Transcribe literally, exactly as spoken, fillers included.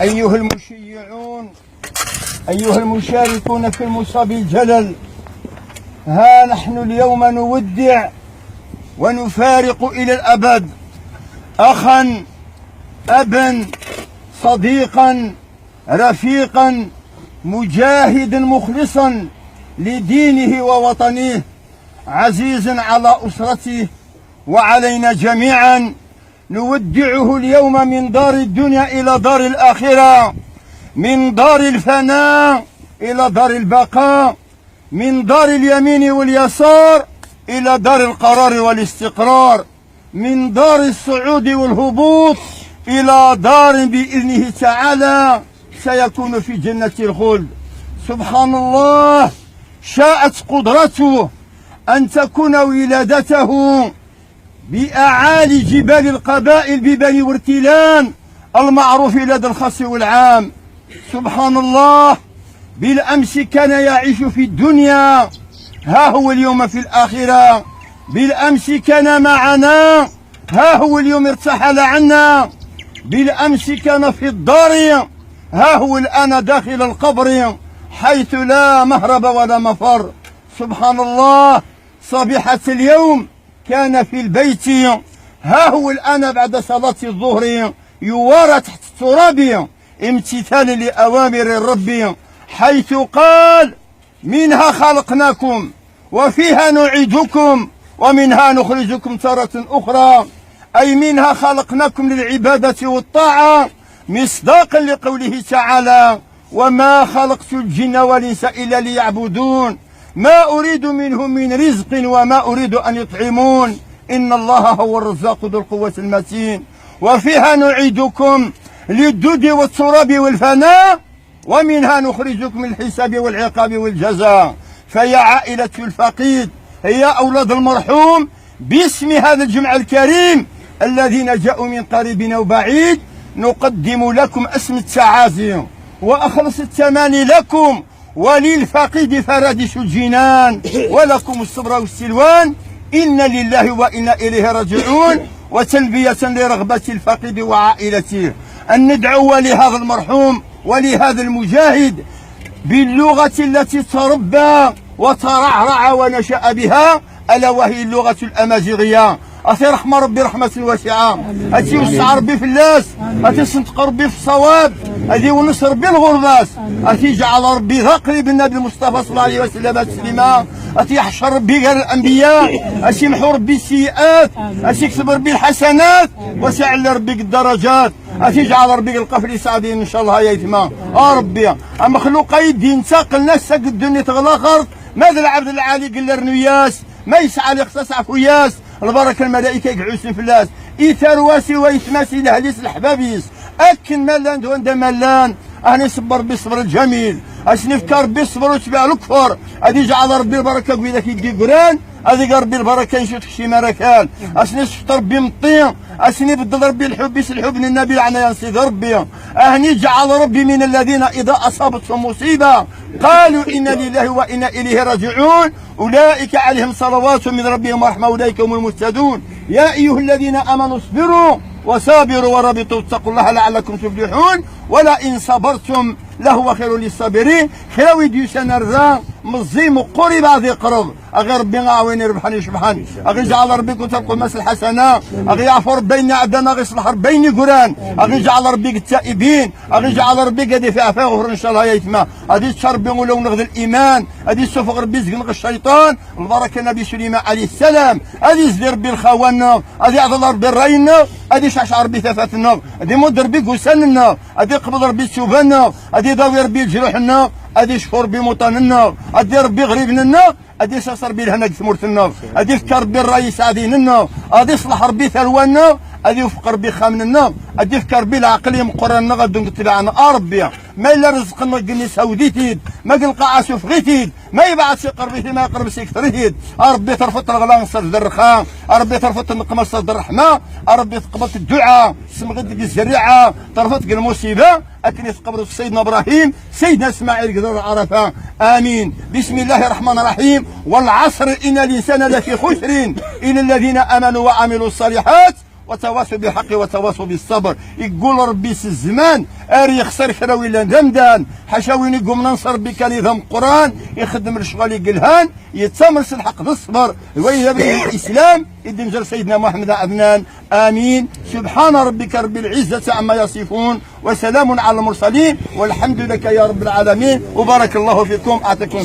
أيها المشيعون، أيها المشاركون في المصاب الجلل، ها نحن اليوم نودع ونفارق إلى الأبد أخا، أبا، صديقا، رفيقا، مجاهدا مخلصا لدينه ووطنه، عزيزا على أسرته وعلينا جميعا. نودعه اليوم من دار الدنيا إلى دار الآخرة، من دار الفناء إلى دار البقاء، من دار اليمين واليسار إلى دار القرار والاستقرار، من دار الصعود والهبوط إلى دار بإذنه تعالى سيكون في جنة الخلد. سبحان الله، شاءت قدرته أن تكون ولادته بأعالي جبال القبائل ببني ورتيلان المعروف لدى الخاص والعام. سبحان الله، بالأمس كان يعيش في الدنيا، ها هو اليوم في الآخرة. بالأمس كان معنا، ها هو اليوم ارتحل عنا. بالأمس كان في الدار، ها هو الآن داخل القبر، حيث لا مهرب ولا مفر. سبحان الله، صبيحة اليوم كان في البيت، ها هو الآن بعد صلاة الظهر يوارى تحت التراب، امتثالا لأوامر الرب، حيث قال: "منها خلقناكم وفيها نعيدكم ومنها نخرجكم تارة أخرى"، أي منها خلقناكم للعبادة والطاعة، مصداقا لقوله تعالى: "وما خلقت الجن والإنس إلا ليعبدون، ما أريد منهم من رزق وما أريد أن يطعمون، إن الله هو الرزاق ذو القوة المتين". وفيها نعيدكم للدود والتراب والفناء، ومنها نخرجكم للحساب والعقاب والجزاء. فيا عائلة الفقيد، يا أولاد المرحوم، باسم هذا الجمع الكريم الذين جاءوا من قريب وبعيد، نقدم لكم أسمى التعازي وأخلص التماني لكم وللفقيد فرادس الجنان، ولكم الصبر والسلوان، إنا لله وإنا إليه راجعون. وتلبية لرغبة الفقيد وعائلته، أن ندعو لهذا المرحوم ولهذا المجاهد باللغة التي تربى وترعرع ونشأ بها، ألا وهي اللغة الأمازيغية. أتي رحمة ربي رحمة واسعة، أتي وسع ربي في الناس، أتي صدق ربي في الصواب، أتي ونص ربي الغرباس، أتي جعل ربي ذا قريب النبي المصطفى صلى الله عليه وسلم تسليما، أتي يحشر ربي غير الأنبياء، أتي يمحو ربي السيئات، أتي يكتب ربي الحسنات، وسع ربي الدرجات. أتي جعل ربي القفل سعدين إن شاء الله يا يتما. آه ربي، أما خلوق يدي نساق الناس ساق الدنيا تغلى خرط، ماذا العبد العالي قال رنوياس، ما يسعى ليختص عفوياس، البركة الملائكة يقعوسن فلاس، إيثار واسي ويتماسي لهليس الحبابيس، أكن ملان دوان دا ملان، أهني صبر ربي الصبر الجميل، أسنفك ربي الصبر وتبع الكفر، أدي جعل ربي البركة قوي لك يدي قران، أدي ربي البركة يشوتك شي مراكان، أسني سفط ربي مطين، أسني بدل ربي الحب يس الحب للنبي العناية نسيد ربي، أهني جعل ربي من الذين إذا أصابتهم مصيبة قالوا إنا لله وإنا إليه راجعون، أولئك عليهم صلوات من ربهم ورحمة أولئك هم المهتدون. يا أيها الذين آمنوا اصبروا وصابروا ورابطوا واتقوا الله لعلكم تفلحون، ولئن صبرتم لهو خير للصابرين. Kra wi d-yusan ar da, meẓẓi meqqer ibɛed iqreb. Aɣi Rebbi aɛwin irebḥen icebḥen. Aɣi jɛel Rebbi kun terqum-as lḥasana. Aɣi yeɛfu Rebbi ayen iɛeddan, aɣi ṣleḥ Rebbi ayen yegran. Aɣi jɛel Rebbi deg ttaibin. Aɣi jɛel Rebbi gad ifeɛfa iɣefren ncallah ya yetma. Ad iččar Rebbi ulawen-nneɣ d liman. Ad issufeɣ Rebbi seg-nneɣ cciṭan. Lbaraka Nabi Suleyman alayhi ssalam. Ad izdi Rebbi lxawa-nneɣ. Ad iɛḍel Rebbi ṛṛay-nneɣ. Ad iceɛceɛ Rebbi tafat-nneɣ. Ad imudd Rebbi deg ussan-nneɣ. Ad iqbel Rebbi ttuba-nneɣ. Ad idawi Rebbi leǧruḥ-nneɣ. Ad icfu Rebbi imuṭan-nneɣ. Ad d Rebbi iɣriben-nneɣ. Ad d-isers Rebbi lehna deg tmurt-nneɣ, ad d-ifk Rebbi ṛṛay iseɛdiyen-nneɣ, ad d-iṣleḥ Rebbi tarwa-nneɣ, ad d-iwfeq Rebbi ixxamen-nneɣ, ad d-ifk Rebbi leɛqel i imeqqranen-nneɣ ad d-ngetbeɛen. A Rebbi, ma yella ṛṛezq-nneɣ deg nnisa awd-it-id, ma deg lqaɛa sufeɣ-it-id, ma yebɛed s iqerb-it-id, ma yeqreb s ikter-it-id. A Rebbi terfeḍ leɣla s ddrexa, a Rebbi terfeḍ nneqma s ddreḥma, a Rebbi teqbel dduɛa, semɣi-d deg zzerriɛa, terfeḍ deg lmusiba. Akken i tqebreḍ Sayidna Bṛahim, Sayidna Smaɛil deg ḍer Ɛarafa. Amin. بسم الله الرحمن الرحيم. والعصر إن الإنسان لفي خسر إلا الذين آمنوا وعملوا الصالحات وتواصوا بالحق وتواصوا بالصبر. يقول ربي سي الزمان، ار يخسر كرا ولا دمدان، حاشا وين يقوم ننصر بك لي ذا مقران، يخدم الشغل يقلهان، يتسامر الحق بالصبر، ويبني الإسلام، يدين جل سيدنا محمد عدنان. آمين. سبحان ربك رب العزة عما يصفون، وسلام على المرسلين، والحمد لك يا رب العالمين، وبارك الله فيكم، أعطيكم